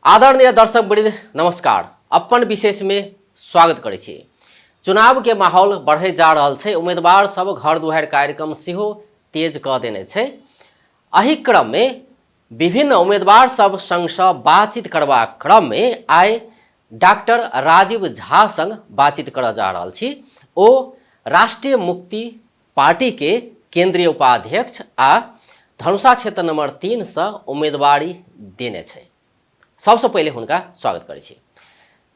आदरणीय दर्शक वृंद नमस्कार। अपन विशेष में स्वागत करै छी। चुनाव के माहौल बढ़ै जा रहल छै। उम्मीदवार सब घर दुआरि कार्यक्रम सेहो तेज कऽ देने छै। एहि क्रम में विभिन्न उम्मीदवार सब संगसँ बातचीत करबाक क्रम में आइ डॉक्टर राजीव झा संग बातचीत करऽ जा रहल छी। ओ राष्ट्रीय मुक्ति पार्टी के केंद्रीय उपाध्यक्ष आ धनुषा क्षेत्र नंबर 3 से उम्मीदवारी देने छै। सबसे पहिले हुनका स्वागत करै छी।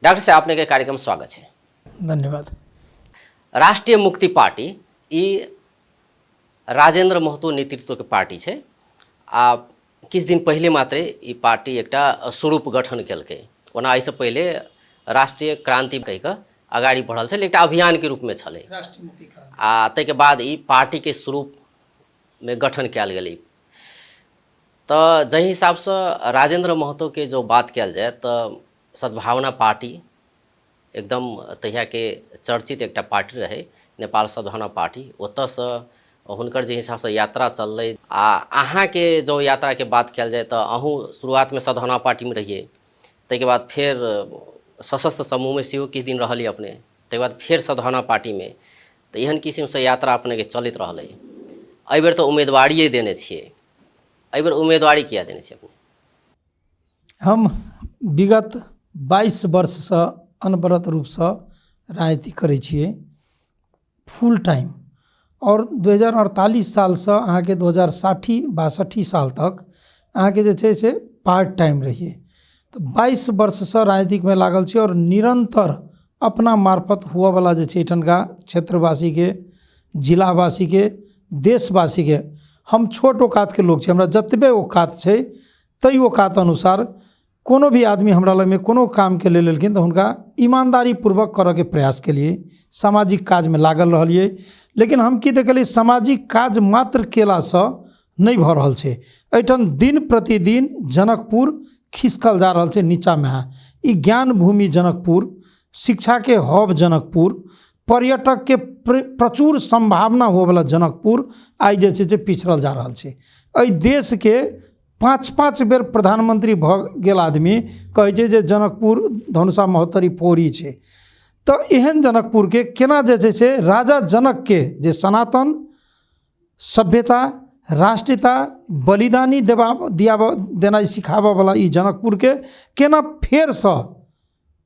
डॉक्टर साहब, अपने के कार्यक्रम स्वागत छै। धन्यवाद। राष्ट्रीय मुक्ति पार्टी ई राजेंद्र महतो नेतृत्व के पार्टी छै आ किछु दिन पहिले मात्रे ई पार्टी एकटा स्वरूप गठन केलकै। ओना एहिसँ पहिले राष्ट्रीय क्रांति कहि कऽ अगाडि बढ़ल छलै, एकटा अभियानके रूपमे छलै। आ ताहिके बाद ई पार्टीके स्वरूपमे गठन कयल गेलै। तऽ जाहि हिसाबसँ राजेंद्र महतोके जो बात कयल जाय तऽ सद्भावना पार्टी एकदम तहियाके चर्चित एकटा पार्टी रहै, नेपाल सद्भावना पार्टी। ओतऽसँ हुनकर जे हिसाबसँ यात्रा चललै आ अहाँके जँ यात्राके बात कयल जाय तऽ अहूँ शुरुआतमे सद्भावना पार्टीमे रहियै, ताहिके बाद फेर सशस्त्र समूहमे सेहो किछु दिन रहलियै अपने, ताहिके बाद फेर सद्भावना पार्टीमे। तऽ एहन किसिमसँ यात्रा अपनेके चलैत रहलै। एहिबेर तऽ उम्मीदवारिए देने छियै, एहिबेर उम्मीदवारी किया देने छियै अपने? हम विगत 22 वर्षसँ अनवरत रूपसँ राजनीति करै छियै फुल टाइम, आओर 2048 सालसँ अहाँके 2060-62 साल तक अहाँके जे छै से पार्ट टाइम रहियै। तऽ 22 वर्षसँ राजनीतिकमे लागल छी आओर निरन्तर अपना मार्फत हुअवला जे छै एहिठमका क्षेत्रवासीके, जिलावासीके, देशवासीके, हम छोट औकातके लोक छी, हमरा जतबे औकात छै ताहि औकात अनुसार कोनो भी आदमी हमरा लगमे कोनो कामके लेल एलखिन तऽ हुनका ईमानदारी पूर्वक करऽके प्रयास केलियै, सामाजिक काजमे लागल रहलियै। लेकिन हम की देखलियै, सामाजिक काज मात्र केलासँ नहि भऽ रहल छै। एहिठाम दिन प्रतिदिन जनकपुर खिसकल जा रहल छै नीचाँमे। ई ज्ञान भूमि जनकपुर, शिक्षाके हब जनकपुर, पर्यटकके प्रचुर सम्भावना हुअवला जनकपुर आइ जे छै से पिछड़ल जा रहल छै। एहि देशके 5-5 बेर प्रधानमंत्री भऽ गेल आदमी कहै छै जे जनकपुर धनुषा महोत्तरी पौड़ी छै। तऽ एहन जनकपुरके केना जे छै से राजा जनकके जे सनातन सभ्यता, राष्ट्रीयता, बलिदानी देबा दियाबऽ देनाइ सिखाबऽवला ई जनकपुरके केना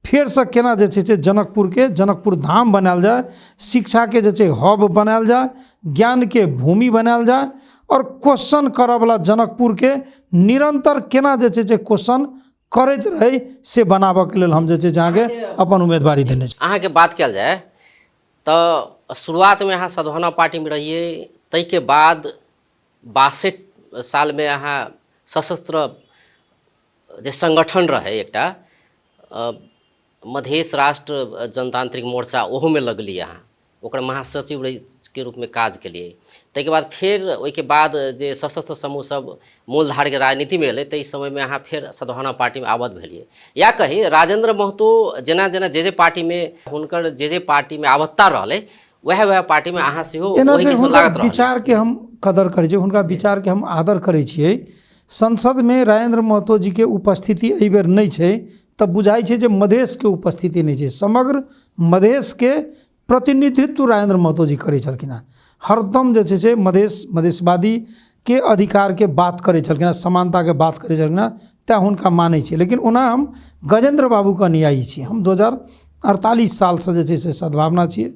फेरसँ केना जे छै से जनकपुरके जनकपुर धाम बनायल जाय, शिक्षाके जे छै हब बनायल जाय, ज्ञानके भूमि बनायल जाय, आओर क्वेश्चन करऽवला जनकपुरके निरन्तर केना जे छै से क्वेश्चन करैत रहै से बनाबऽके लेल हम जे छै से अहाँके अपन उम्मीदवारी देने छी। अहाँके बात कयल जाय तऽ शुरुआतमे अहाँ सद्भावना पार्टीमे रहियै, ताहिके बाद 62 सालमे अहाँ सशस्त्र जे संगठन रहै एकटा मधेश राष्ट्र जनतांत्रिक मोर्चा, ओहोमे लगलियै अहाँ, ओकर महासचिव के रूपमे काज केलियै। ताहिके बाद फेर ओहिके बाद जे सशस्त्र समूह सब मूलधारके राजनीतिमे एलै ताहि समयमे अहाँ फेर सद्भावना पार्टीमे आबद्ध भेलियै। या कही राजेंद्र महतो जेना जेना जे जे पार्टीमे हुनकर जे जे पार्टीमे आबद्धता रहलै वएह वएह पार्टीमे अहाँ सेहो एना ओहि छै, किस्ममे हुनकर लागत रहलियै। विचारके हम कदर करै छियै, हुनका विचारके हम आदर करै छियै। संसदमे राजेंद्र महतो जीके उपस्थिति एहिबेर नहि छै तऽ बुझाइ छै जे मधेशके उपस्थिति नहि छै। समग्र मधेशके प्रतिनिधित्व राजेंद्र महतो जी करै छलखिन हेँ। हरदम जे छै से मधेश मधेशवादीके अधिकारके बात करै छलखिन हेँ, समानताके बात करै छलखिन हेँ, तैँ हुनका मानै छियै। लेकिन ओना हम गजेन्द्र बाबूके अनुयायी छी। हम 2048 सालसँ जे छै से सद्भावना छियै।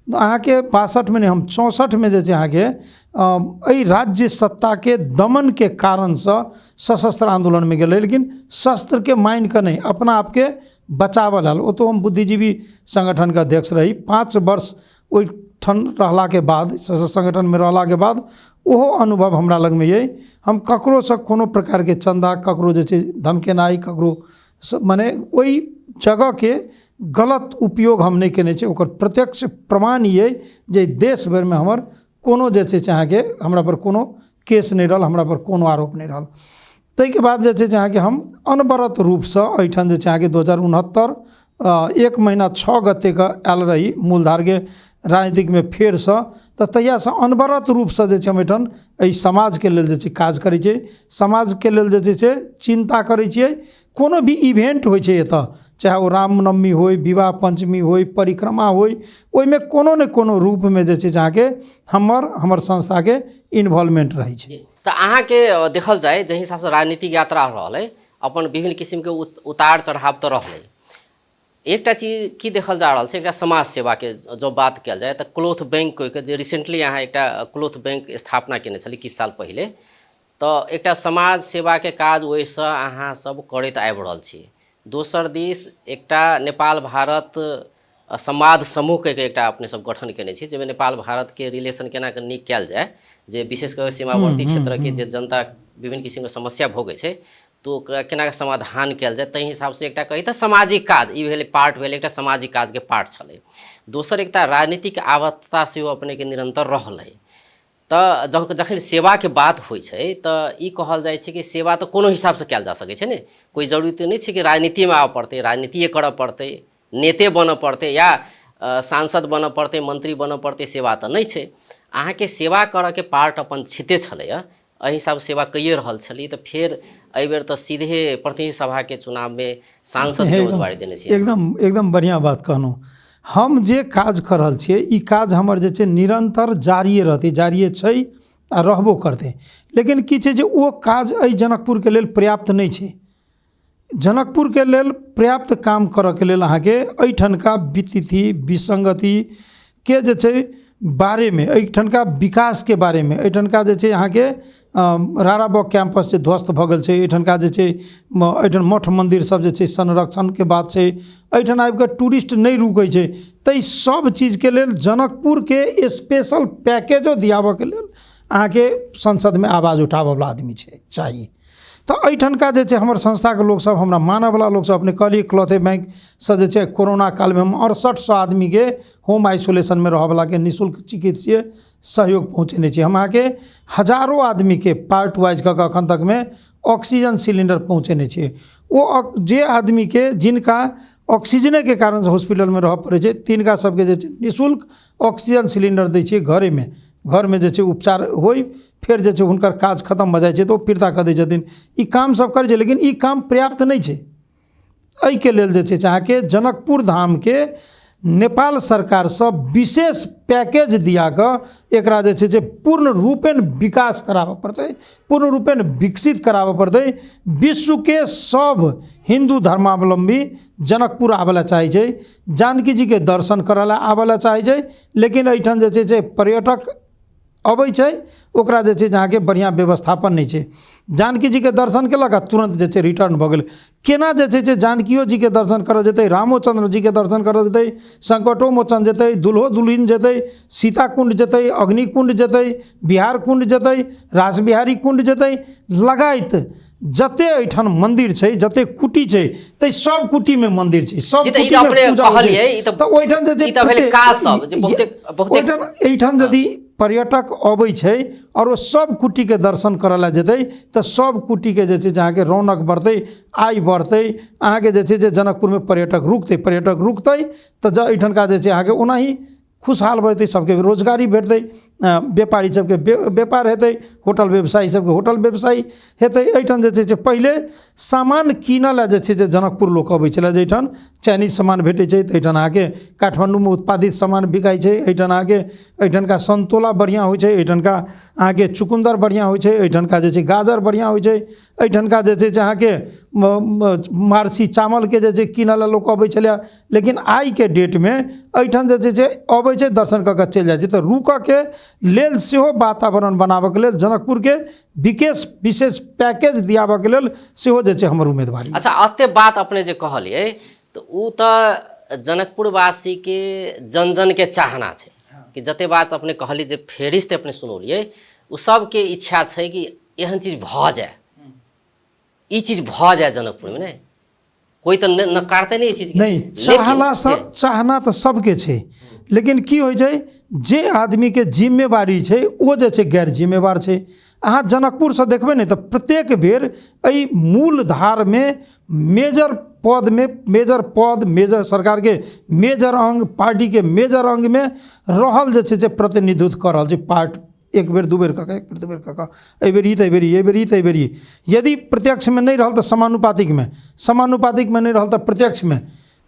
अहाँके 62मे नहि, हम 64मे जे छै अहाँके एहि राज्य सत्ताके दमनके कारणसँ सशस्त्र आन्दोलनमे गेल रही, लेकिन शस्त्रके मानिकऽ नहि, अपना आपके बचाबऽ लेल। ओतऽ हम बुद्धिजीवी सङ्गठनके अध्यक्ष रही। 5 वर्ष ओहिठाम रहलाके बाद, सशस्त्र सङ्गठनमे रहलाके बाद ओहो अनुभव हमरा लगमे अइ। हम ककरोसँ कोनो प्रकारके चन्दा, ककरो जे छै धमकेनाइ, ककरो मने ओहि जगहके गलत उपयोग हम नहि केने छी। ओकर प्रत्यक्ष प्रमाण ई अइ जे देश भरिमे हमर कोनो जे छै से अहाँके हमरापर कोनो केस नहि रहल, हमरापर कोनो आरोप नहि रहल। ताहिके बाद जे छै से अहाँके हम अनवरत रूपसँ एहिठाम जे छै अहाँके 2069 1 महिना 6 गतेके आयल रही मूलधारके राजनीतिकमे फेरसँ, तऽ तहियासँ अनवरत रूपसँ जे छै हम एहिठाम एहि समाजके लेल जे छै काज करै छियै, समाजके लेल जे छै से चिन्ता करै छियै। कोनो भी इवेंट होइ छै एतऽ, चाहे ओ रामनवमी होइ, विवाह पञ्चमी होइ, परिक्रमा होइ, ओहिमे कोनो ने कोनो रूपमे जे छै से अहाँके हमर हमर संस्थाके इन्वॉल्वमेंट रहै छै। तऽ अहाँके देखल जाय जाहि हिसाबसँ राजनीतिक यात्रा रहलै, अपन विभिन्न किसिमके उतार चढ़ाव तऽ रहलै। एकटा चीज की देखल जा रहल छै, एकटा समाज सेवाके जँ बात कयल जाय तऽ क्लोथ बैंक के जे रिसेंटली अहाँ एकटा क्लोथ बैंक स्थापना केने छलियै किछु साल पहिले, तऽ एकटा समाज सेवाके काज ओहिसँ अहाँ सब करैत आबि रहल छी। दोसर दिस एकटा नेपाल भारत संवाद समूहके एकटा अपने सब गठन केने छी, जाहिमे नेपाल भारतके रिलेशन केना कऽ नीक कयल जाय, जे विशेष कऽ सीमावर्ती क्षेत्रके जे जनता विभिन्न किसिमके समस्या भोगै छै तऽ ओकरा केना कऽ समाधान कयल जाय, ताहि हिसाबसँ एकटा कही तऽ सामाजिक काज ई भेलै, पार्ट भेलै, एकटा सामाजिक काजके पार्ट छलै। दोसर एकटा राजनीतिक आबद्धता सेहो अपनेके निरन्तर रहलै। तऽ जखन सेवाके बात होइ छै तऽ ई कहल जाइ छै कि सेवा तऽ कोनो हिसाबसँ कयल जा सकै छै ने, कोइ जरूरी तऽ नहि छै कि राजनीतिमे आबऽ पड़तै, राजनीतिए करऽ पड़तै, नेते बनऽ पड़तै या सांसद बनऽ पड़तै, मंत्री बनऽ पड़तै, सेवा तऽ नहि छै। अहाँके सेवा करऽके पार्ट अपन छिते छलैए, एहि हिसाबसँ सेवा कैए रहल छलियै, तऽ फेर एहिबेर तऽ सीधे प्रतिनिधि सभाके चुनावमे सांसदके उम्मीदवारी देने छियै। एकदम एकदम बढ़िआँ बात कहलहुँ। हम जे काज कऽ रहल छियै ई काज हमर जे छै निरन्तर जारिए रहतै, जारिए छै आ रहबो करतै। लेकिन की छै जे ओ काज एहि जनकपुरके लेल पर्याप्त नहि छै। जनकपुरके लेल पर्याप्त काम करऽके लेल अहाँके एहिठामका वितिथि विसङ्गतिके जे छै बारेमे, एहिठामका विकासके बारेमे, एहिठामका जे छै अहाँके राराबग कैम्पस जे ध्वस्त भऽ गेल छै, एहिठामका जे छै एहिठाम मठ मन्दिर सब जे छै संरक्षणके बात छै, एहिठाम आबिकऽ टूरिस्ट नहि रुकै छै, ताहि सब चीजके लेल जनकपुरके स्पेशल पैकेजो दियाबऽके लेल अहाँके संसदमे आवाज उठाबऽवला आदमी छै चाही। तऽ एहिठामका जे छै हमर संस्थाके लोकसब, हमरा मानऽवला लोकसब, अपने कहलियै क्लॉथे बैंकसँ जे छै कोरोना कालमे हम 6800 आदमीके होम आइसोलेशनमे रहऽवलाके निःशुल्क चिकित्सीय सहयोग पहुँचेने छी। हम अहाँके हजारो आदमीके पार्ट वाइज कऽ कऽ एखन तकमे ऑक्सीजन सिलिण्डर पहुँचेने छी। ओ जे आदमीके जिनका ऑक्सीजनेके कारणसँ हॉस्पिटलमे रहऽ पड़ै छै तिनका सबके जे छै निःशुल्क ऑक्सीजन सिलिण्डर दै छियै, घरेमे घरमे जे छै उपचार होइ, फेर जे छै हुनकर काज खतम भऽ जाइ छै तऽ ओ फिर्ता कऽ दै छथिन। ई काम सब करै छै, लेकिन ई काम पर्याप्त नहि छै। एहिके लेल जे छै से अहाँके जनकपुर धामके नेपाल सरकारसँ विशेष पैकेज दिया कऽ एकरा जे छै से पूर्ण रूपेण विकास कराबऽ पड़तै, पूर्ण रूपेण विकसित कराबऽ पड़तै। विश्वके सब हिन्दू धर्मावलम्बी जनकपुर आबऽ लए चाहै छै, जानकी जीके दर्शन करऽ लए आबऽ लए चाहै छै, लेकिन एहिठाम जे छै से पर्यटक अबै छै ओकरा जे छै जे अहाँके बढ़िआँ व्यवस्थापन नहि छै। जानकी जीके दर्शन केलक आओर तुरन्त जे छै रिटर्न भऽ गेल। केना जे छै से जानकियो जीके दर्शन करऽ जेतै, रामोचन्द्र जीके दर्शन करऽ जेतै, सङ्कटो मोचन जेतै, दुल्हो दुल्हिन जेतै, सीता कुण्ड जेतै, अग्नि कुण्ड जेतै, बिहार कुण्ड जेतै, रास बिहारी कुण्ड जेतै, लगायत जते एहिठाम मन्दिर छै, जते कुटी छै, ताहि सब कुटीमे मन्दिर छै, सब जी, तऽ ई कुटीमे तऽ अपने पूजा होइ छै। कहलियै, ई तऽ तऽ ओहिठाम जे छै ई तऽ भेलै काज सब जे बहुते बहुते ओहिठाम एहिठाम यदि पर्यटक अबै छै आओर ओ सब कुटीके दर्शन करऽ लए जेतै तऽ सब कुटीके जे छै से अहाँके रौनक बढ़तै, आय बढ़तै, अहाँके जे छै से जनकपुरमे पर्यटक रुकतै, पर्यटक रुकतै तऽ एहिठामका जे छै अहाँके ओनाही खुशहाल भऽ जेतै, सबके रोजगारी भेटतै, व्यापारी सबके व्यापार हेतै, होटल व्यवसायी सबके होटल व्यवसायी हेतै। एहिठाम जे छै से पहिले सामान कीनऽ लए जे छै से जनकपुर लोक अबै छलै, जाहिठाम चाइनीज सामान भेटै छै तऽ एहिठाम अहाँके काठमाण्डूमे उत्पादित सामान बिकाइ छै, एहिठाम अहाँके एहिठामका सन्तोला बढ़िआँ होइ छै, एहिठामका अहाँके चुकुन्दर बढ़िआँ होइ छै, एहिठामका जे छै गाजर बढ़िआँ होइ छै, एहिठामका जे छै से अहाँके मारसी चावलके जे छै कीनऽ लए लोक अबै छलै। लेकिन आइके डेटमे एहिठाम जे छै से अबै छै दर्शन कऽ कऽ चलि जाइ छै। तऽ रुकऽके लेल सेहो वातावरण बनाबऽके लेल जनकपुरके विकेश विशेष पैकेज दियाबऽके लेल सेहो जे छै हमर उम्मीदवारी। अच्छा, एते बात अपने जे कहलियै तऽ ओ तऽ जनकपुरवासीके जन जनके चाहना छै कि जते बात अपने कहलियै जे फेरिस्त अपने सुनौलियै ओ सबके इच्छा छै कि एहन चीज भऽ जाय, ई चीज भऽ जाय जनकपुरमे, नहि कोइ तऽ नकारतै नहि ई चीजके। नहि, चाहलासँ चाहना तऽ सबके छै, लेकिन की होइ छै जे आदमीके जिम्मेवारी छै ओ जे छै गैर जिम्मेवार छै। अहाँ जनकपुरसँ देखबै ने तऽ प्रत्येक बेर एहि मूल धारमे मेजर पदमे, मेजर पद, मेजर सरकारके मेजर अङ्ग, पार्टीके मेजर अङ्गमे रहल जे छै से प्रतिनिधित्व कऽ रहल छै पार्ट, एक बेर दू बेर कऽ कऽ, एक बेर दू बेर कऽ कऽ, एहिबेर ई तऽ एहिबेर ई, एहिबेर ई तऽ एहिबेर ई। यदि प्रत्यक्षमे नहि रहल तऽ समानुपातिकमे, समानुपातिकमे नहि रहल तऽ प्रत्यक्षमे,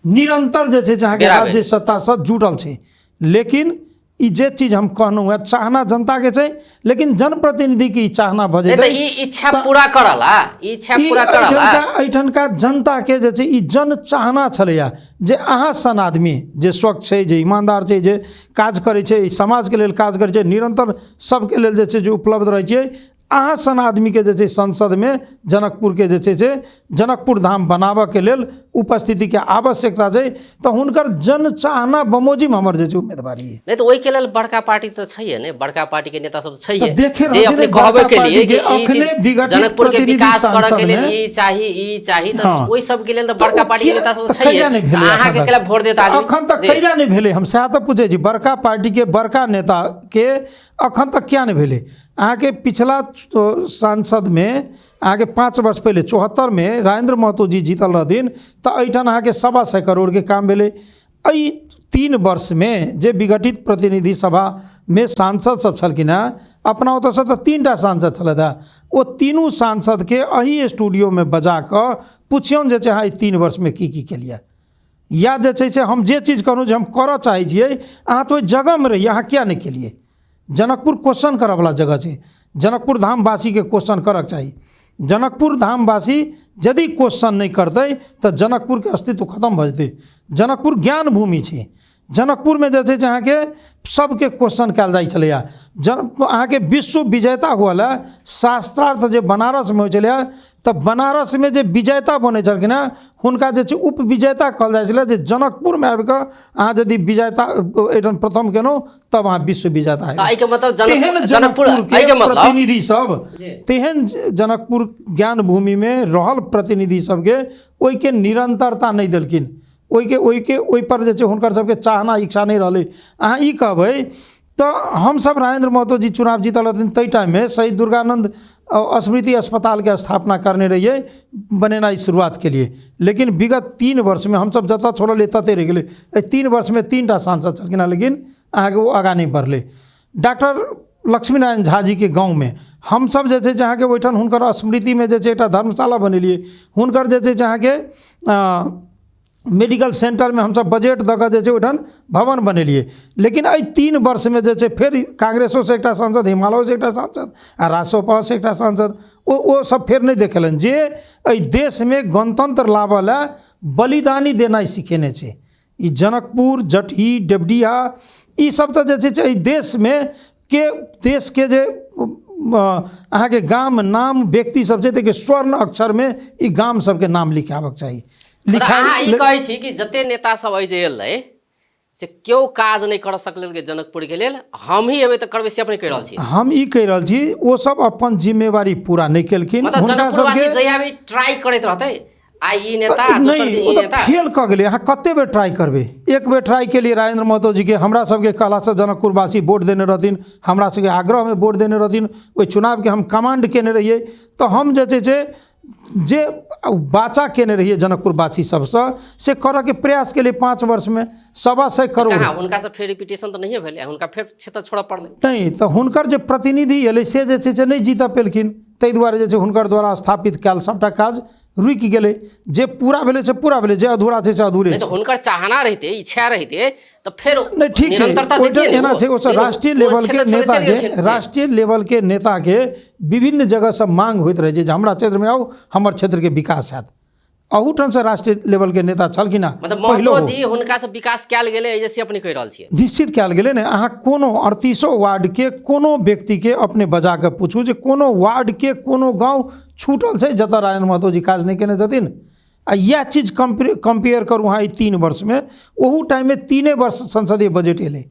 निरन्तर जे छै से अहाँके बेराबेर। राज्य सत्तासँ जुड़ल छै। लेकिन ई जे चीज हम कहलहुँ हेँ, चाहना जनताके छै, लेकिन जनप्रतिनिधिके ई चाहना भऽ नहि तऽ जेतै। ई इच्छा पूरा करला, ई इच्छा ई पूरा करला। एहिठामका जनताके जे छै ई जन चाहना छलैए जे अहाँ सन आदमी जे स्वच्छ छै, जे ईमानदार छै, जे काज करै छै, ई समाजके लेल काज करै छै, निरन्तर सबके लेल जे छै जे उपलब्ध रहै छियै, अहाँ सन आदमीके जे छै संसदमे जनकपुरके जे छै से जनकपुर धाम बनाबऽके लेल उपस्थितिके आवश्यकता छै। तऽ हुनकर जन चाहना बमोजिम हमर जे छै उम्मीदवारी अइ। नहि तऽ ओहिके लेल बड़का पार्टी तऽ छैहे ने, बड़का पार्टीके नेता सब छैहे तऽ देखे रहल जे छी अपने ने, कहबे बड़का के लिए कि पार्टीके ई चीज अखने विघटित जनकपुर के प्रतिनिधि विकास करऽ के लेल सांसदमे ई चाही, ई चाही, तऽ हँ। ओहि सबके लेल तऽ तऽ बड़का ओ पार्टी के किया नेता सब तऽ छैहे। कैला नहि भेलै अहाँके एखन केला तक? वोट देत आदमी? अखन तक जी। कैला नहि भेलै? हम सएह तऽ पूछै छी, बड़का पार्टीके बड़का नेताके अखन तक किया नहि भेलै? अहाँके पिछला सांसदमे अहाँके 5 वर्ष पहिले 74मे राजेंद्र महतो जी जीतल रहथिन, तऽ एहिठाम अहाँके 125 करोड़के काम भेलै। एहि 3 वर्षमे जे विघटित प्रतिनिधि सभामे सांसद सब छलखिन हेँ, अपना ओतऽसँ तऽ 3टा सांसद छलथि हेँ, ओ तीनू सांसदके एहि स्टूडियोमे बजा कऽ पुछियौन जे छै अहाँ एहि 3 वर्षमे की की केलियै, या जे छै से हम जे चीज कहलहुँ जे हम करऽ चाहै छियै, अहाँ तऽ ओहि जगहमे रहियै, अहाँ किया नहि केलियै? जनकपुर क्वेश्चन करऽवला जगह छै, जनकपुर धामवासीके क्वेश्चन करऽके चाही। जनकपुर धामवासी यदि क्वेश्चन नहि करतै तऽ जनकपुरके अस्तित्व खतम भऽ जेतै। जनकपुर ज्ञान भूमि छै, जनकपुरमे जे छै से अहाँके सबके क्वेश्चन कयल जाइ छलैए। जन अहाँके विश्व विजेता हुअ लए शास्त्रार्थ जे बनारसमे होइ छलैए, तऽ बनारसमे जे विजेता बनै छलखिन हेँ हुनका जे छै उपविजेता कहल जाइ छलै, जे जनकपुरमे आबिकऽ अहाँ यदि विजेता एहिठाम प्रथम केलहुँ तब अहाँ विश्व विजेता तऽ एहिके मतलब तेहन जनकपुर जनकपुरके एहिके मतलब प्रतिनिधि सब, तेहन जनकपुर ज्ञान भूमिमे रहल प्रतिनिधि सबके ओहिके निरन्तरता नहि देलखिन, ओहिके ओहिके ओहिपर जे छै हुनकर सबके चाहना इच्छा नहि रहलै। अहाँ ई कहबै तऽ हमसब राजेंद्र महतो जी चुनाव जीतल रहथिन ताहि टाइममे शहीद दुर्गानंद स्मृति अस्पतालके स्थापना करने रहियै, बनेनाइ शुरुआत केलियै, लेकिन विगत 3 वर्षमे हमसब जतऽ छोड़लियै ततहि रहि गेलै। एहि 3 वर्षमे 3टा सांसद छलखिन हेँ, लेकिन अहाँके ओ आगाँ नहि बढ़लै। डॉक्टर लक्ष्मीनारायण झा जीके गाँवमे हमसब जे छै से अहाँके ओहिठाम हुनकर स्मृतिमे जे छै एकटा धर्मशाला बनेलियै, हुनकर जे छै से अहाँके मेडिकल सेन्टरमे हमसब बजट दऽ कऽ जे छै ओहिठाम भवन बनेलियै। लेकिन एहि 3 वर्षमे जे छै फेर कांग्रेसोसँ एकटा सांसद, हिमालयोसँ एकटा सांसद आ रासोपासँ एकटा सांसद, ओ सब फेर नहि देखेलनि जे एहि देशमे गणतंत्र लाबऽ लए बलिदानी देनाइ सिखेने छै। ई जनकपुर, जटही, देवडीहा ई सब तऽ जे छै से एहि देशमे के देशके जे अहाँके गाम नाम व्यक्ति सब छै ताहिके स्वर्ण अक्षरमे ई गाम सबके नाम लिखाबक चाही। अहाँ ई कहै छी कि जते नेता सब एहि जे एलै से केओ काज नहि कर सकलै जनकपुर के लेल, हम ही एबै तऽ करबै, से अपने कहि रहल छी? हम ई कहि रहल छी ओ सब अपन जिम्मेवारी पूरा नहि केलखिन। मतलब जनकपुरवासी जहिया भी ट्राई करैत रहतै, आइ ई नेता दोसर दिन ई नेता फेल कऽ गेलै। अहाँ कते बेर ट्राई करबै? एक बेर ट्राई केलियै राजेंद्र महतो जीके, हमरा सबके कहलासँ जनकपुरवासी वोट देने रहथिन, हमरा सबके आग्रहमे वोट देने रहथिन, ओहि चुनावके हम कमांड केने रहियै, तऽ हम जे छै से जे वाचा केने रहियै जनकपुरवासी सबसँ से करऽके प्रयास केलियै। 5 वर्षमे 125 करोड़। हुनका से फेर रिपीटेशन तऽ नहिए भेलै, हुनका फेर क्षेत्र छोड़ऽ पड़लै। नहि तऽ हुनकर जे प्रतिनिधि एलै से जे छै से नहि जीतऽ पेलखिन, ताहि दुआरे जे छै हुनकर द्वारा स्थापित कयल सभटा काज रुकि गेलै। जे पूरा भेलै से पूरा भेलै, जे अधूरा छै से अधूरे छै। हुनकर चाहना रहिते, इच्छा रहिते तऽ फेर नहि ठीक छै, एना छै ओ सब राष्ट्रीय लेवलके नेताके, राष्ट्रीय लेवलके नेताके विभिन्न जगहसँ मांग होइत रहै छै जे हमरा क्षेत्रमे आउ, हमर क्षेत्रके विकास हैत। अहूठामसँ राष्ट्रीय लेवलके नेता छलखिन हेँ। मतलब महतो जी हुनकासँ विकास कयल गेलै से अपने कहि रहल छियै? निश्चित कयल गेलै ने। अहाँ कोनो 38 वार्डके कोनो व्यक्तिके अपने बजा कऽ पूछू जे कोनो वार्डके कोनो गाँव छूटल छै जतऽ राजेंद्र महतो जी काज नहि केने छथिन? आ इएह चीज कम्पेयर करू अहाँ एहि 3 वर्षमे, ओहू टाइममे 3 वर्ष संसदीय बजट एलै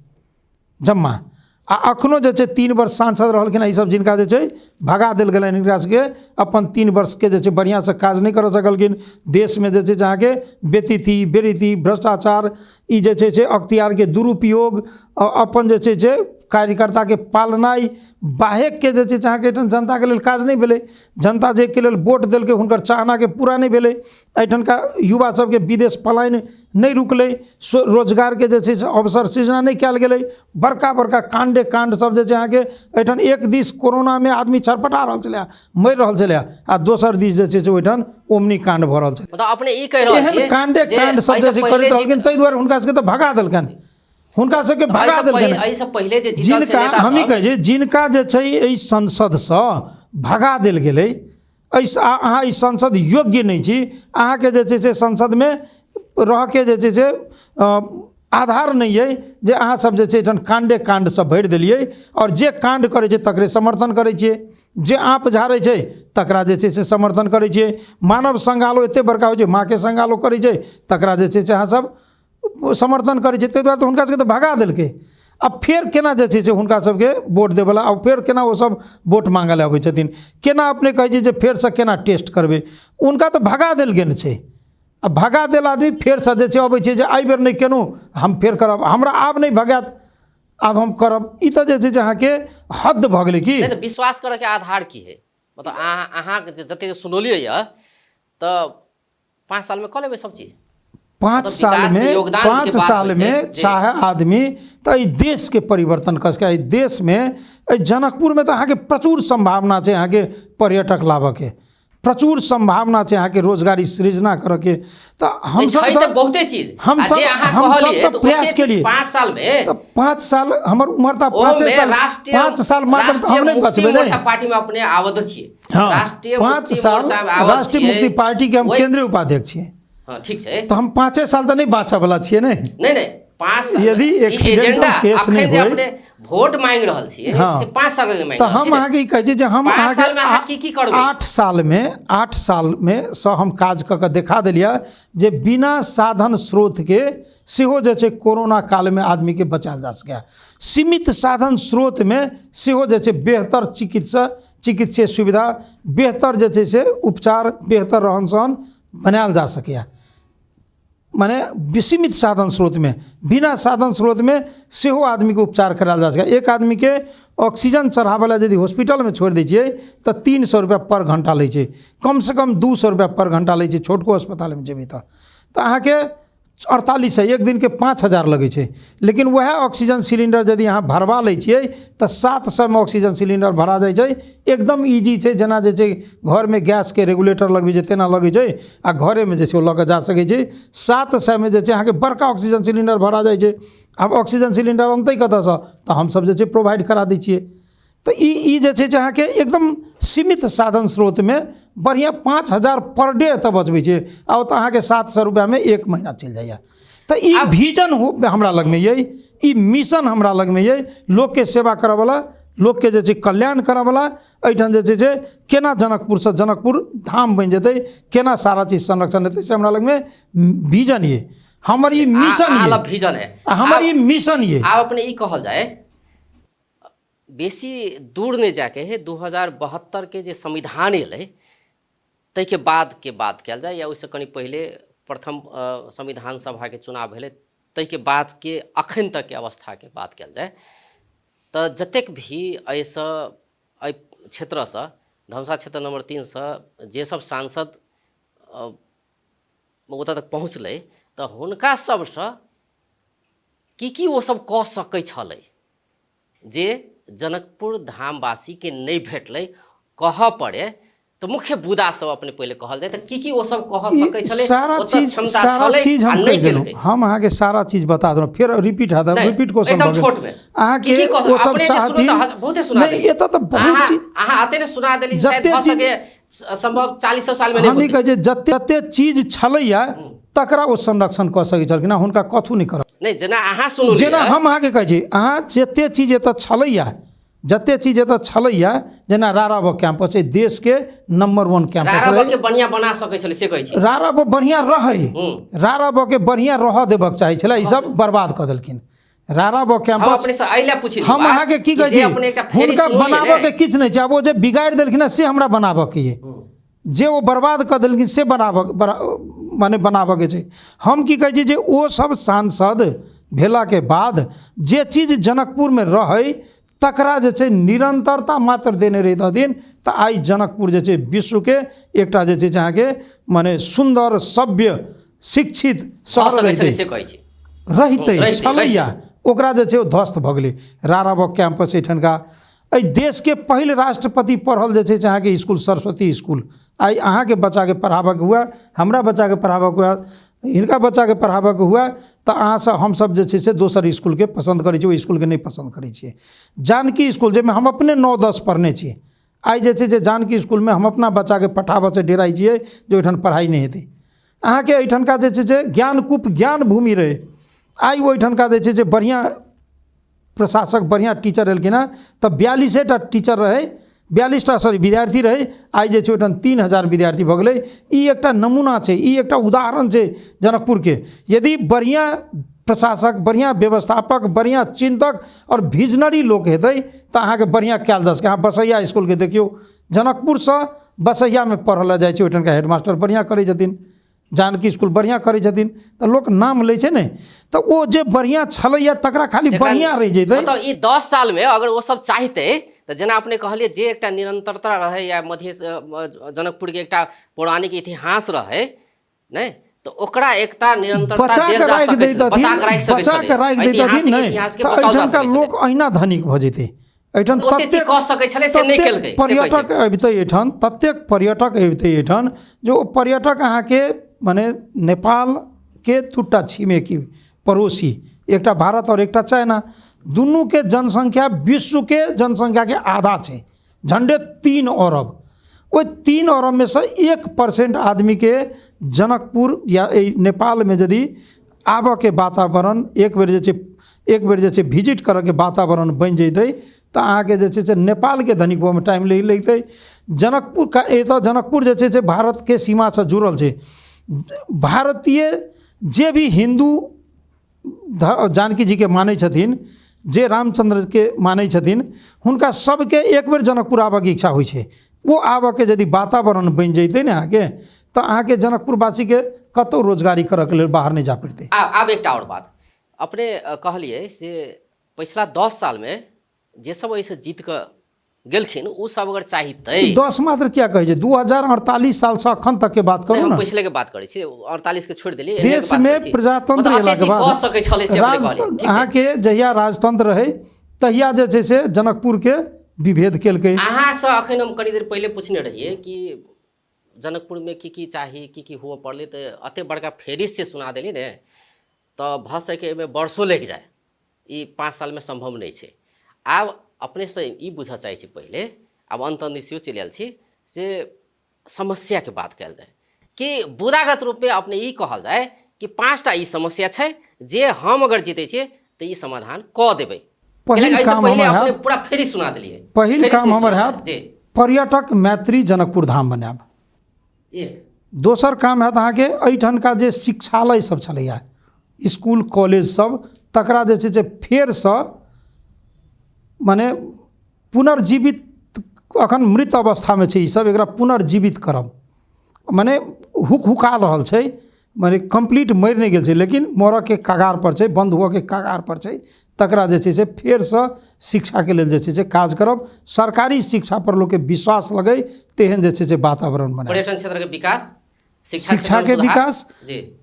जम्मा, आ अखनो जे छै 3 वर्ष सांसद रहलखिन ई सब जिनका जे छै भगा देल गेलनि, हिनका सबके अपन 3 वर्षके जे छै बढ़िआँसँ काज नहि करऽ सकलखिन। देशमे जे छै अहाँके बेतिथि बेरीति भ्रष्टाचार ई जे छै से अख्तियारके दुरुपयोग अपन जे छै से कार्यकर्ताके पालनाइ बाहेकके जे छै से अहाँके एहिठाम जनताके लेल काज नहि भेलै। जनता जाहिके लेल वोट देलकै हुनकर चाहनाके पूरा नहि भेलै। एहिठामका युवा सबके विदेश पलायन नहि रुकलै, रोजगारके जे छै से अवसर सृजना नहि कयल गेलै। बड़का बड़का काण्डे काण्ड सब जे छै अहाँके एहिठाम एक दिस कोरोनामे आदमी छटपटा रहल छलै, मरि रहल छलै, आ दोसर दिस जे छै से ओहिठाम ओमनी काण्ड भऽ रहल छलै। मतलब अपने ई कहि रहल एहन छियै काण्डे जे काण्ड सब एहिसँ जे छै पहिले करैत रहलखिन, ताहि दुआरे हुनका सबके तऽ भगा देलकनि, हुनका सबके भगा देलकनि। एहिसँ पहिले जे जीतल छै जिनका नेता हम ई सब कहै छी जिनका जे छै एहि संसदसँ भगा देल गेलै, एहि अहाँ ई संसद योग्य नहि छी, अहाँके जे छै से संसदमे रहऽके जे छै से आधार नहि अइ जे अहाँ सब जे छै एहिठाम काण्डे काण्ड सब भरि देलियै, आओर जे काण्ड करै छै तकरे समर्थन करै छियै, जे आँप झाड़ै छै तकरा जे छै से समर्थन करै छियै। मानव सङ्गालो एते बड़का होइ छै, माँके सङ्गालो करै छै तकरा जे छै से अहाँ सब समर्थन करै छियै, ताहि दुआरे तऽ हुनका सबके तऽ भगा देलकै। आब फेर केना जे छै से हुनका सबके वोट देबऽला, आब फेर केना ओ सब वोट माँगऽ लए अबै छथिन, केना अपने कहै छियै जे फेरसँ केना टेस्ट करबै, हुनका तऽ भगा देल गेल छै। आ भगा देल आदमी फेरसँ जे छै अबै छै जे एहि बेर नहि केलहुँ हम फेर करब, हमरा आब नहि भगायत, आब हम करब। ई तऽ जे छै से अहाँके हद भऽ गेलै की। नहि तऽ विश्वास करऽके आधार की है? मतलब अहाँके जे जतेक सुनौलियै यऽ तऽ 5 सालमे कऽ लेबै सब चीज? 5 सालमे, 5 सालमे चाहे आदमी तऽ एहि देशके परिवर्तन कऽ सकै। एहि देशमे, एहि जनकपुरमे तऽ अहाँके प्रचुर सम्भावना छै अहाँके पर्यटक लाबऽके, प्रचुर सम्भावना छै अहाँके रोजगारी सृजना करऽके। तऽ हमसब तऽ बहुते चीज हमसब तऽ प्रयास केलियै 5 सालमे। तऽ 5 साल हमर उमर तऽ 5 साल, 5 साल मात्र तऽ हम नहि बचबै ने। पार्टीमे अपने आबद्ध छियै। हाँ, 5 साल राष्ट्रीय मुक्ति पार्टी के हम केंद्रीय उपाध्यक्ष छियै। हाँ, ठीक छै। तऽ हम 5 साल तऽ नहि बाँचऽ वाला छियै ने। नहि नहि, 5 साल यदि एक्सीडेंटल केस नहि होय, अपने वोट मांगि रहल छियै। हाँ, से 5 साल लेल मांगि तऽ हम अहाँके ई कहै छी जे हम 5 सालमे अहाँ की की करबै? 8 सालमे, 8 सालमे सँ हम काज कऽ कऽ देखा देलियै जे बिना साधन स्रोतके सेहो जे छै कोरोना कालमे आदमीके बचायल जा सकैए। सीमित साधन स्रोतमे सेहो जे छै बेहतर चिकित्सीय सुविधा, बेहतर जे छै से उपचार, बेहतर रहन सहन बनायल जा सकैए। मने सीमित साधन स्रोतमे, बिना साधन स्रोतमे सेहो आदमीके उपचार करायल जा सकैए। एक आदमीके ऑक्सीजन चढ़ाबै लए यदि हॉस्पिटलमे छोड़ि दै छियै तऽ 300 रुपैआ पर घण्टा लै छै, कमसँ कम 200 रुपैआ पर घण्टा लै छै छोटको अस्पतालमे जेबै तऽ। तऽ अहाँके 4800, एक दिनके 5000 लगै छै। लेकिन वएह ऑक्सीजन सिलिंडर यदि अहाँ भरबा लै छियै तऽ 700मे ऑक्सीजन सिलिंडर भरा जाइ छै। एकदम इजी छै, जेना जे छै घरमे गैसके रेगुलेटर लगबै छै तेना लगै छै, आ घरेमे जे छै ओ लऽ कऽ जा सकै छै। 700मे जे छै अहाँके बड़का ऑक्सीजन सिलिंडर भरा जाइ छै। आब ऑक्सीजन सिलिंडर अनतै कतऽसँ? तऽ हमसब जे छै प्रोवाइड करा दै छियै। तऽ ई जे छै से अहाँके एकदम सीमित साधन स्रोतमे बढ़िआँ 5000 पर डे एतऽ बचबै छै, आ ओतऽ अहाँके 700 रुपैआमे 1 महीना चलि जाइए। तऽ ई विजन हमरा लगमे अइ, ई मिशन हमरा लगमे अइ, लोकके सेवा करऽवला, लोकके जे छै कल्याण करऽवला। एहिठाम जे छै से केना जनकपुरसँ जनकपुर धाम बनि जेतै, केना सारा चीज संरक्षण हेतै, से हमरा लगमे विजन अइ, हमर ई मिशन अइ, विजन है, हमर ई मिशन अइ। आब अपने ई कहल जाय, बेसी दूर नहि जाके है, 2072 के जे संविधान एलै ताहिके बाद के बात कयल जाय, या ओहिसँ कनि पहिले प्रथम संविधान सभाके चुनाव भेलै ताहिके बाद के अखन तकके अवस्थाके बात कयल जाय, तऽ जतेक भी एहिसँ एहि क्षेत्रसँ धनुषा क्षेत्र नंबर 3 सँ जे सब सांसद ओतऽ तक पहुँचलै तऽ हुनका सबसँ की की ओ सब कऽ सकै छलै जे जनकपुर धामवासीके नहि भेटलै कहऽ पड़े तऽ मुख्य बुदा सब अपने पहिले कहल जाय तऽ की की ओ सब कह सकै छलै? सारा चीज, सारा चीज हम कहि देलहुँ, हम अहाँके सारा चीज बता देलहुँ, फेर रिपीट हैत, रिपीट क्वेश्चन एकदम छोट में अहाँके ओ सब चाहथिन नहि, एतऽ तऽ बहुत चीज अहाँ एते ने सुना देली, शायद भऽ सके संभव 40 साल में नहि। हम ई कहै छी जते चीज छलैया तकरा ओ संरक्षण कऽ सकै छलखिन, हुनका कथू नहि करब। नहि, जेना अहाँ सुनू, जेना हम अहाँके कहै छी, अहाँ जते चीज एतऽ छलैया, जते चीज एतऽ छलैया, जेना राराबो कैंपस छै, देशके नंबर 1 कैंपस, राराबो के बढ़िया बना सकै छलै से कहै छी। राराबो बढ़िया रहै, राराबो के बढ़िया रहऽ देबक चाही छलै, ई सब बर्बाद कऽ देलखिन राराबो कैंपस। हम अहाँके की कहै छी, हुनका बनाबऽके किछु नहि छै, आब ओ जे बिगाड़ि देलखिन हँ से हमरा बनाबऽके अइ, जे ओ बर्बाद कऽ देलखिन से बनाबऽ माने बनाबऽके छै। हम की कहै छी जे ओ सब सांसद भेलाके बाद जे चीज जनकपुरमे रहै तकरा जे छै निरन्तरता मात्र देने रहितथिन तऽ आइ जनकपुर जे छै विश्वके एकटा जे छै से अहाँके मने सुन्दर सभ्य शिक्षित शहर रहितै, से कहै छी रहितै छलैया, ओकरा जे छै ओ ध्वस्त भऽ गेलै। राराबक कैंपस एहिठनका एहि देशके पहिल राष्ट्रपति पढ़ल जे छै से अहाँके स्कूल सरस्वती स्कूल, आइ अहाँके बच्चाके पढ़ाबऽके हुए, हमरा बच्चाके पढ़ाबऽके हुए, हिनका बच्चाके पढ़ाबऽके हुए तऽ अहाँसँ हमसब जे छै से दोसर इसकुलके पसन्द करै छियै, ओहि इसकुलके नहि पसन्द करै छियै। जानकी इसकुल जाहिमे हम अपने 9-10 पढ़ने छी, आइ जे छै से जानकी इसकुलमे हम अपना बच्चाके पठाबऽसँ डेराइ छियै जे ओहिठाम पढ़ाइ नहि हेतै। अहाँके एहिठामका जे छै से ज्ञानकूप ज्ञान भूमि रहै, आइ ओहिठामका जे छै से बढ़िआँ प्रशासक बढ़िआँ टीचर एलखिन हँ तऽ 42टा टीचर रहै, 42टा सॉरी विद्यार्थी रहै, आइ जे छै ओहिठाम 3000 विद्यार्थी भऽ गेलै। ई एकटा नमूना छै, ई एकटा उदाहरण छै जनकपुरके। यदि बढ़िआँ प्रशासक, बढ़िआँ व्यवस्थापक, बढ़िआँ चिन्तक आओर विजनरी लोक हेतै तऽ अहाँके बढ़िआँ कयल जा सकै। अहाँ बसैया इसकुलके देखियौ, जनकपुरसँ बसैयामे पढ़ऽ लए जाइ छै, ओहिठामका हेडमास्टर बढ़िआँ करै छथिन, जानकी इसकुल बढ़िआँ करै छथिन तऽ लोक नाम लै छै ने, तऽ ओ जे बढ़िआँ छलैया तकरा खाली बढ़िआँ रहि जेतै। मतलब ई 10 सालमे अगर ओ सब चाहतै तऽ जेना अपने कहलियै जे एकटा निरन्तरता रहै या मधेश जनकपुरके एकटा पौराणिक इतिहास रहै नहि, तऽ ओकरा एकटा निरन्तरता देल जा सकै छै, बचा कऽ राखि सकै बचा कऽ राखि दैतथिन नहि तऽ एहिठामका लोक अहिना धनिक भऽ जेतै। एहिठाम ततेक कऽ सकै छलै से नहि केलकै, पर्यटक अबितै एहिठाम, ततेक पर्यटक अबितै एहिठाम जे ओ पर्यटक अहाँके मने नेपालके 2टा छिमेकी पड़ोसी, एकटा भारत आओर एकटा चाइना, दुनूके जनसंख्या विश्वके जनसंख्याके आधा छै, झंडे 3 अरब। ओहि 3 अरबमे सँ 1% आदमीके जनकपुर या एहि नेपालमे यदि आबऽके वातावरण एक बेर जे छै विजिट करऽके वातावरण बनि जैतै तऽ अहाँके जे छै से नेपालके धनिक होबऽमे टाइम लागि लगितै। जनकपुर का एतऽ जनकपुर जे छै से भारतके सीमासँ जुड़ल छै। भारतीय जे भी हिन्दू जानकी जीके मानै छथिन, जे रामचन्द्रके मानै छथिन, हुनका सबके एक बेर जनकपुर आबऽके इच्छा होइ छै। ओ आबऽके यदि वातावरण बनि जैतै ने अहाँके तऽ अहाँके जनकपुरवासीके कतहु रोजगारी करऽके लेल बाहर नहि जा पड़तै। आब एकटा आओर बात अपने कहलियै से पछिला 10 सालमे जे सब एहिसँ जीत कऽ गेलखिन ओ सब अगर चाहितै 10 मात्र क्या कहै छै, 2048 सालसँ अखन तक के बात करू ने, पछिले के बात करै छी, 48 के छोड़ि देलियै। देशमे प्रजातंत्र एलाके बाद अहाँके जहिया राजतंत्र रहै तहिया जे छै से जनकपुरके विभेद केलकै। अहाँसँ अखन हम कनी देर पहिले पूछने रहियै कि जनकपुरमे की की चाही, की की हुअ पड़लै, तऽ एते बड़का फेरिस से सुना देली ने तऽ भऽ सकै एहिमे वर्षो लागि जाय, ई 5 सालमे सम्भव नहि छै। आब अपनेसँ ई बुझऽ चाहै छी पहिले, आब अन्त निश्चयो चलि आयल छी, से समस्याके बात कयल जाय कि बुदागत रूपमे अपने ई कहल जाय कि 5टा ई समस्या छै जे हम अगर जीतै छियै तऽ ई समाधान कऽ देबै। पहिल काम हमर हैत, पूरा फेरी सुना देलियै। पहिल काम हमर हैत पर्यटक मैत्री जनकपुर धाम बनायब। दोसर काम हैत अहाँके एहिठामका जे शिक्षालय सब छलैया, इसकुल कॉलेज सब, तकरा जे छै से फेरसँ मने पुनर्जीवित, अखन मृत अवस्थामे छै ईसब, एकरा पुनर्जीवित करब। मने हुक हुका रहल छै, मने कम्प्लीट मरि नहि गेल छै लेकिन मरऽके कगार पर छै, बन्द हुअके कगार पर छै, तकरा जे छै से फेरसँ शिक्षाके लेल जे छै से काज करब। सरकारी शिक्षा पर लोकके विश्वास लगै तेहन जे छै से वातावरण बनायब। पर्यटन क्षेत्रके विकास, शिक्षाके विकास।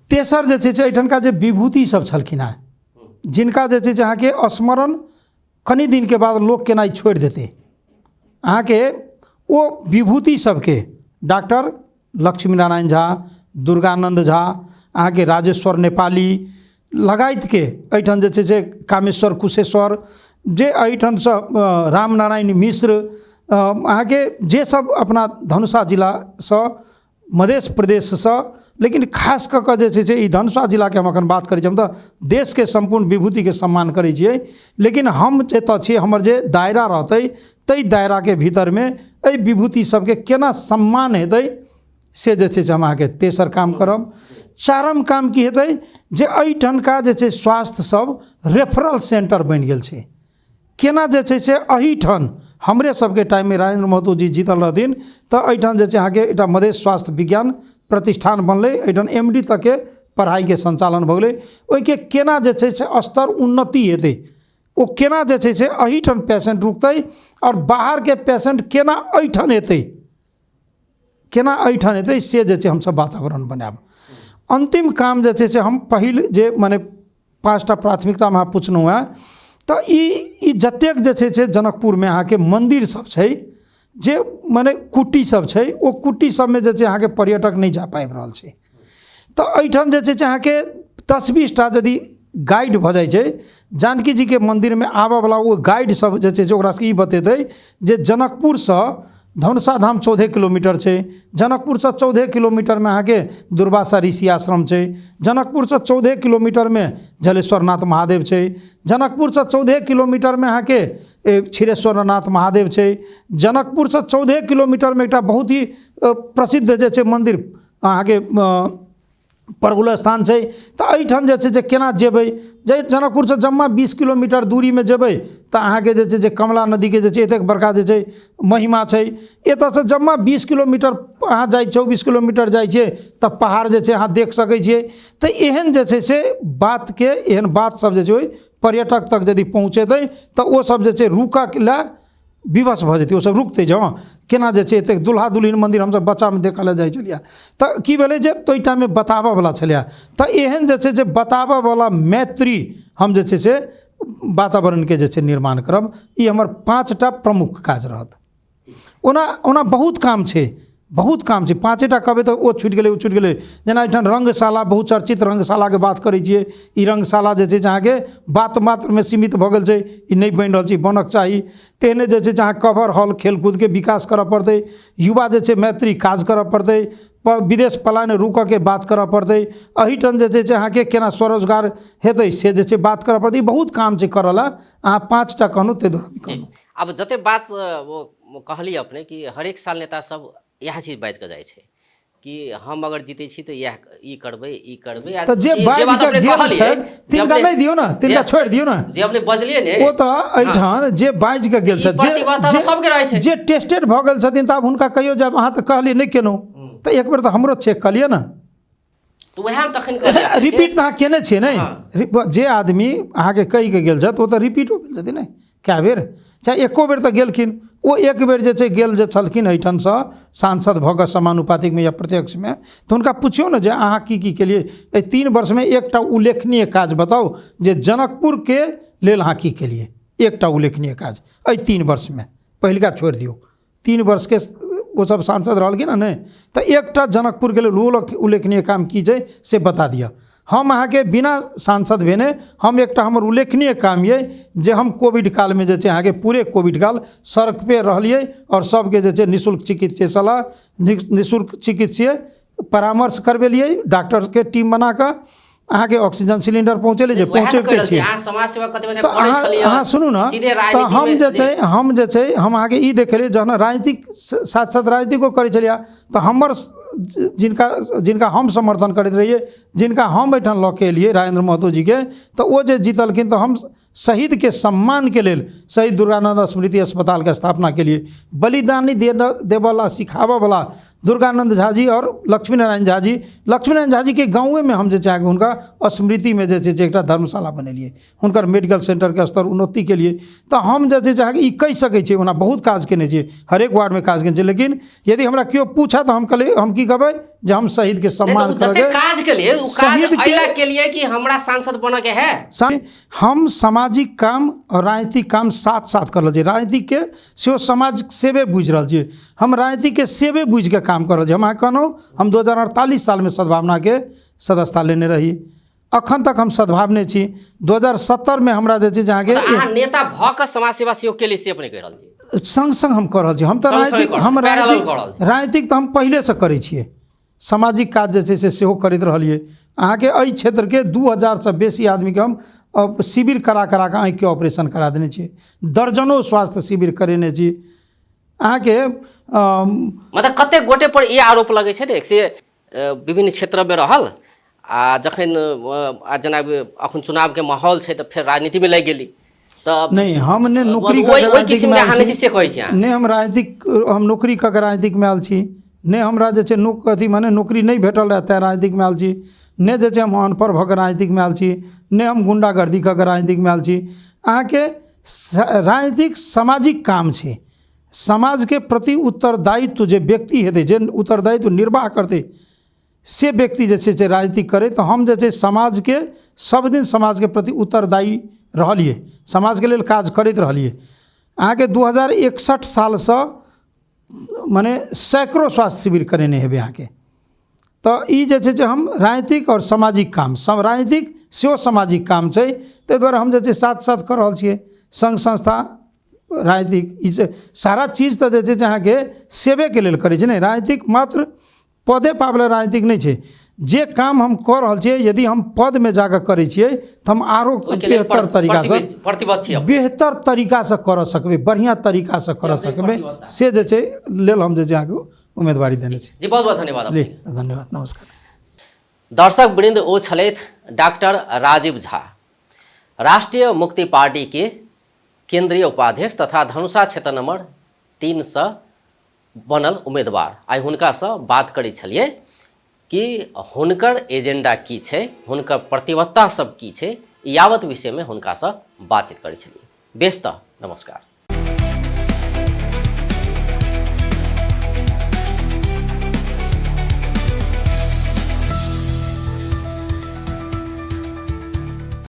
तेसर जे छै से एहिठामका जे विभूति सब छलखिन हेँ, जिनका जे छै से अहाँके स्मरण कनि दिनके बाद लोक केनाइ छोड़ि देतै, अहाँके ओ विभूति सबके डॉक्टर लक्ष्मीनारायण झा, दुर्गानन्द झा, अहाँके राजेश्वर नेपाली लगायतके एहिठाम जे छै से कामेश्वर कुशेश्वर, जे एहिठामसँ रामनारायण मिश्र, अहाँके जे सब अपना धनुषा जिलासँ मध्य प्रदेशसँ, लेकिन खास कऽ कऽ जे छै से ई धनुषा जिलाके हम एखन बात करै छी, हम तऽ देशके सम्पूर्ण विभूतिके सम्मान करै छियै, लेकिन हम जतऽ छी हमर जे दायरा रहतै ताहि दायराके भीतरमे एहि विभूति सबके केना सम्मान हेतै से जे छै से हम अहाँके तेसर काम करब। चारिम काम की हेतै जे एहिठामका जे छै स्वास्थ्य सब रेफरल सेन्टर बनि गेल छै, केना जे छै से एहिठाम हमरे सबके टाइममे राजेन्द्र महतो जी जीतल रहथिन तऽ एहिठाम जे छै अहाँके एकटा मधेश स्वास्थ्य विज्ञान प्रतिष्ठान बनलै, एहिठाम MD तकके पढ़ाइके सञ्चालन भऽ गेलै, ओहिके केना जे छै से स्तर उन्नति हेतै, ओ केना जे छै से एहिठाम पेशेंट रुकतै आओर बाहरके पेशेंट केना एहिठाम एतै, केना एहिठाम एतै, से जे छै हमसब वातावरण बनायब। अन्तिम काम जे छै से हम पहिल जे मने 5टा प्राथमिकतामे अहाँ पुछलहुँ हेँ, तऽ ई जतेक जे छै से जनकपुरमे अहाँके मन्दिर सब छै, जे मने कुटी सब छै, ओ कुटी सबमे जे छै अहाँके पर्यटक नहि जा पाबि रहल छै। तऽ एहिठाम जे छै से अहाँके 10-20 टा यदि गाइड भऽ जाइ छै, जानकी जीके मन्दिरमे आबऽवला ओ गाइड सब जे छै से ओकरा सबके ई बतेतै जे जनकपुरसँ धनुषा धाम 14 किलोमीटर छै, जनकपुरसँ 14 किलोमीटरमे अहाँके दुर्वासा ऋषि आश्रम छै, जनकपुरसँ 14 किलोमीटरमे जलेश्वरनाथ महादेव छै, जनकपुरसँ 14 किलोमीटरमे अहाँके क्षीरेश्वरनाथ महादेव छै, जनकपुरसँ 14 किलोमीटरमे एकटा बहुत ही प्रसिद्ध जे छै मन्दिर अहाँके परगुल स्थान छै। तऽ एहिठाम जे छै से केना जेबै, जे जनकपुरसँ जम्मा 20 किलोमीटर दूरीमे जेबै तऽ अहाँके जे छै से कमला नदीके जे छै एतेक बड़का जे छै महिमा छै। एतऽसँ जम्मा 20 किलोमीटर अहाँ जाइ 24 किलोमीटर जाइ छियै तऽ पहाड़ जे छै अहाँ देख सकै छियै। तऽ एहन जे छै से बातके, एहन बात सब जे छै ओहि पर्यटक तक यदि पहुँचेतै तऽ ओ सब जे छै रुकऽ लए विवश भऽ जेतै, ओसब रुकतै जे हँ केना जे छै एतेक दुल्हा दुल्हिन मन्दिर हमसब बच्चामे देखऽ लए जाइ छलियै, तऽ की भेलै जे ओहि टाइममे बताबऽवला छलैए। तऽ एहन जे छै से बताबऽवला मैत्री हम जे छै से वातावरणके जे छै निर्माण करब, ई हमर 5टा प्रमुख काज रहत। ओना ओना बहुत काम छै, बहुत काम छै, 5टा कहबै तऽ ओ छुटि गेलै, ओ छुटि गेलै। जेना एहिठाम रङ्गशाला, बहुत चर्चित रङ्गशालाके बात करै छियै, ई रङ्गशाला जे छै से अहाँके बात मात्रमे सीमित भऽ गेल छै, ई नहि बनि रहल छै, बनक चाही। तेहने जे छै से अहाँ कवर हॉल खेलकूदके विकास करऽ पड़तै, युवा जे छै मैत्री काज करऽ पड़तै, विदेश पलायन रुकऽके बात करऽ पड़तै, एहिठाम जे छै से अहाँके केना स्वरोजगार हेतै से जे छै बात करऽ पड़तै। बहुत काम छै करऽ लए, अहाँ 5टा कहलहुँ ताहि दुआरे कहलहुँ। आब जते बात वो कहलियै अपने कि हरेक साल नेता सब इएह चीज बाजि कऽ जाइ छै कि हम अगर जीतै छी तऽ इएह ई करबै, ई करबै। तऽ जे जे बाजि बात कऽ अपने गेल कहलियै, छथि जे तिनका अपने नहि दियौ ने, तिनका जे छोड़ि दियौ ने। जे अपने बजलियै ने, ओ तऽ एहिठाम जे बाजि कऽ गेल ई छथि, प्रतिबद्धता जे तऽ सबके रहै छै। जे टेस्टेड भऽ गेल छथिन तऽ आब हुनका कहियौ जे आब अहाँ तऽ कहलियै नहि केलहुँ, तऽ एक बेर तऽ हमरो चेक कऽ लिअ ने। तऽ उएह हम तखन कहलियै अपनेके। रिपीट तऽ अहाँ केने छियै ने, हँ। जे आदमी अहाँके कहि कऽ गेल छथि ओ तऽ रिपीटो भेल छथिन ने कए बेर, चाहे एको बेर तऽ गेलखिन। ओ एक बेर जे छै गेल जे छलखिन एहिठामसँ सांसद भऽ कऽ समानुपातिकमे या प्रत्यक्षमे, तऽ हुनका पुछियौ ने जे अहाँ की की केलियै एहि 3 वर्षमे, एकटा उल्लेखनीय काज बताउ जे जनकपुरके लेल अहाँ की केलियै, एकटा उल्लेखनीय काज एहि 3 वर्षमे, पहिलका छोड़ि दियौ, 3 वर्षके ओ सब सांसद रहलखिन हँ ने, तऽ एकटा जनकपुरके लेल उल्लेखनीय काम की छै से बता दिअ। हम अहाँके बिना सांसद भेने हम एकटा हमर उल्लेखनीय काम यऽ जे हम कोविड कालमे जे छै अहाँके पूरे कोविड काल सड़क पे रहलियै आओर सबके जे छै निःशुल्क चिकित्सीय सलाह, निःशुल्क चिकित्सीय परामर्श करबेलियै, डॉक्टरके टीम बनाकऽ अहाँके ऑक्सीजन सिलेंडर पहुँचेलियै, जे वएह तऽ पहुँचैते कहि रहल छी, छियै। अहाँ समाज सेवा कते महीना तऽ करै अहाँ छलियै, अहाँ सुनू ने, सीधे तऽ राजनीतिमे हम जे छै जी। हम जे छै हम अहाँके ई देखेलियै जहन राजनीतिक साथ साथ राजनीतिको करै छलियै तऽ हमर जिनका जिनका हम समर्थन करैत रहियै, जिनका हम एहिठाम लऽ के एलियै राजेंद्र महतो जीके, तऽ ओ जे जीतलखिन तऽ हम शहीदके सम्मानके लेल शहीद दुर्गानंद स्मृति अस्पतालके स्थापना केलियै। बलिदानी देबऽला सिखाबऽवला दुर्गानंद झा जी आओर लक्ष्मीनारायण झा जी, लक्ष्मीनारायण झा जीके गाँवेमे हम जे छै अहाँके हुनका स्मृतिमे जे छै से एकटा धर्मशाला बनेलियै, हुनकर मेडिकल सेंटरके स्तर उन्नति केलियै। तऽ हम जे छै से अहाँके ई कहि सकै छियै, ओना बहुत काज केने छियै, हरेक वार्डमे काज केने छियै, लेकिन यदि हमरा केओ पूछत तऽ हम कहलियै, हम की कहबै जे हम शहीदके नहि तऽ सम्मान ओ जते करऽके काज केलियै ओ काज शहीदके एहि लए केलियै कि हमरा सांसद बनऽके है। हम सामाजिक काम आओर राजनीतिक काम साथ साथ कर रहल छियै। राजनीतिकके सेहो समाज सेवे बुझि रहल छियै, हम राजनीतिकके सेवे बुझिके काम कर रहल छी। हम अहाँके कहलहुँ हम 2048 सालमे सद्भावनाके सदस्यता लेने रही, अखन तक हम सद्भावने छी। 2070 हमरा जे छै से अहाँके तऽ अहाँ नेता भऽ कऽ समाज सेवा सेहो केलियै से अपने कहि रहल छी? सङ्ग सङ्ग हम कऽ रहल छी। हम तऽ सङ्ग सङ्ग राजनीतिक कऽ रहल हम छी, parallel राजनीतिक कऽ रहल छी। राजनीतिक तऽ हम पहिलेसँ करै छियै, सामाजिक काज जे छै से सेहो करैत रहलियै। अहाँके एहि क्षेत्रके 2000सँ बेसी आदमीके हम शिविर करा करा कऽ आँखिके ऑपरेशन करा देने छी, दर्जनो स्वास्थ्य शिविर करेने छी। अहाँके मतलब कतेक गोटे पर ई आरोप लगै छै ने से विभिन्न क्षेत्रमे रहल आ जखन आ जेना अखन चुनावके माहौल छै तऽ फेर राजनीतिमे लागि गेली। तऽ नहि, हम ने नौकरी ओहि कऽ ओहि किसिमके अहाँ नहि छी से कहै छी अहाँ? नहि, हम राजनीतिक, हम नौकरी कऽ के राजनीतिकमे आयल छी, नहि हमरा जे छै नौक अथी मने नौकरी नहि भेटल रहए तैँ राजनीतिकमे आयल छी, नहि जे छै हम अनपढ़ भऽ कऽ राजनीतिकमे आयल छी, नहि हम गुण्डागर्दी कऽ कऽ राजनीतिकमे आयल छी। अहाँके राजनीतिक सामाजिक काम छै। समाजके प्रति उत्तरदायित्व जे व्यक्ति हेतै, जे उत्तरदायित्व निर्वाह करतै, से व्यक्ति जे छै से राजनीति करै। तऽ हम जे छै समाजके सबदिन समाजके प्रति उत्तरदायी रहलियै, समाजके लेल काज करैत रहलियै। अहाँके 2061 सालसँ मने सैकड़ो स्वास्थ्य शिविर करेने हेबै अहाँके। तऽ ई जे छै से हम राजनीतिक आओर सामाजिक काम सब, राजनीतिक सेहो सामाजिक काम छै, ताहि दुआरे हम जे छै साथ साथ कऽ रहल छियै। सङ्घ संस्था राजनीतिक ई जे सारा चीज तऽ जे छै से अहाँके सेवेके लेल करै छै ने। राजनीतिक मात्र पदे पाबैले राजनीतिक नहि छै। जे काम हम कऽ रहल छियै, यदि हम पदमे जाकऽ करै छियै तऽ हम आरो ओहिके लेल बेहतर तरीकासँ प्रतिबद्ध छी। बेहतर तरीकासँ करऽ सकबै, बढ़िआँ तरीकासँ करऽ सकबै, से जे छै लेल हम जे छै अहाँके उम्मीदवारी देने छी। जी, बहुत बहुत धन्यवाद। जी, धन्यवाद, नमस्कार। दर्शक वृंद, ओ छलथि डॉक्टर राजीव झा, राष्ट्रीय मुक्ति पार्टी के केंद्रीय उपाध्यक्ष तथा धनुषा क्षेत्र नंबर 3 से बनल उम्मीदवार। आइ हुनकासँ बात करै छलियै कि हुनकर एजेंडा की छै, हुनकर प्रतिबद्धता सब की छै, यावत विषयमे हुनकासँ बातचीत करै छलियै। बेस तऽ नमस्कार।